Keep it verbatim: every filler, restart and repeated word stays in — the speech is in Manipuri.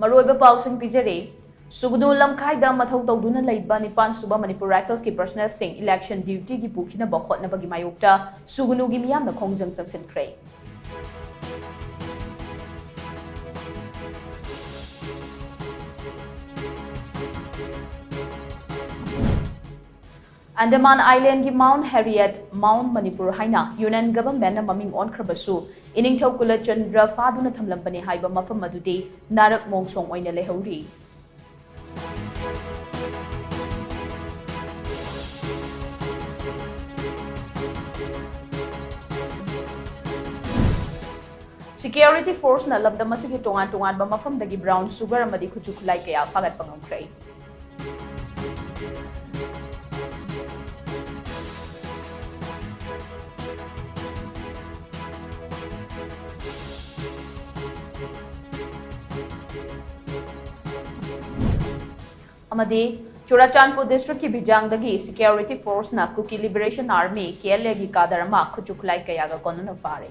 ꯃꯔꯨꯑꯣꯏꯕ ꯄꯥꯎꯁꯤꯡ ꯄꯤꯖꯔꯤ꯫ ꯁꯨꯒꯅꯨ ꯂꯝꯈꯥꯏꯗ ꯃꯊꯧ ꯇꯧꯗꯨꯅ ꯂꯩꯕ ꯅꯤꯄꯥꯟ ꯁꯨꯕ ꯃꯅꯤꯄꯨꯔ ꯔꯥꯏꯐꯜꯁꯀꯤ ꯄꯔꯁꯅꯦꯜꯁꯤꯡ ꯏꯂꯦꯛꯁꯟ ꯗ꯭ꯌꯨꯇꯤꯒꯤ ꯄꯨꯈꯤꯅꯕ ꯍꯣꯠꯅꯕꯒꯤ ꯃꯥꯌꯣꯛꯇ ꯁꯨꯒꯅꯨꯒꯤ ꯃꯤꯌꯥꯝꯅ ꯈꯣꯡꯖꯪ ꯆꯪꯁꯤꯟꯈ꯭ꯔꯦ꯫ ꯑꯟꯗꯃꯥꯟ ꯑꯥꯏꯂꯦꯟꯒꯤ ꯃꯥꯎꯟ ꯍꯦꯔꯤꯌꯦꯠ, ꯃꯥꯎꯟ ꯃꯅꯤꯄꯨꯔ ꯍꯥꯏꯅ ꯌꯨꯅꯤꯌꯟ ꯒꯚꯔꯟꯃꯦꯟꯠꯅ ꯃꯃꯤꯡ ꯑꯣꯟꯈ꯭ꯔꯕꯁꯨ, ꯏꯅꯤꯡꯊꯧ ꯀꯨꯂꯆꯟꯗ꯭ꯔ ꯐꯥꯗꯨꯅ ꯊꯝꯂꯝꯕꯅꯤ ꯍꯥꯏꯕ ꯃꯐꯝ ꯑꯗꯨꯗꯤ ꯅꯥꯔꯛ ꯃꯣꯡꯁꯣꯡ ꯑꯣꯏꯅ ꯂꯩꯍꯧꯔꯤ꯫ ꯁꯤꯀ꯭ꯌꯨꯔꯤꯇꯤ ꯐꯣꯔꯁꯅ ꯂꯝꯗꯝ ꯑꯁꯤꯒꯤ ꯇꯣꯉꯥꯟ ꯇꯣꯉꯥꯟꯕ ꯃꯐꯝꯗꯒꯤ ꯕ꯭ꯔꯥꯎꯟ ꯁꯨꯒꯔ ꯑꯃꯗꯤ ꯈꯨꯠꯁꯨ ꯈꯨꯠꯂꯥꯏ ꯀꯌꯥ ꯐꯥꯒꯠꯄ ꯉꯝꯈ꯭ꯔꯦ꯫ ꯑꯃꯗꯤ ꯆꯨꯔꯥꯆꯥꯟꯄꯨꯔ ꯗꯤꯁꯇ꯭ꯔꯤꯛꯀꯤ ꯕꯤꯖꯥꯡꯗꯒꯤ ꯁꯤꯀ꯭ꯌꯨꯔꯤꯇꯤ ꯐꯣꯔꯁꯅ ꯀꯨꯀꯤ ꯂꯤꯕꯔꯦꯁꯟ ꯑꯥꯔꯃꯤ, ꯀꯦ ꯑꯦꯜ ꯑꯦꯒꯤ ꯀꯥꯗꯔ ꯑꯃ ꯈꯨꯠꯁꯨ ꯈꯨꯠꯂꯥꯏ ꯀꯌꯥꯒ ꯀꯣꯟꯅꯅ ꯐꯥꯔꯦ꯫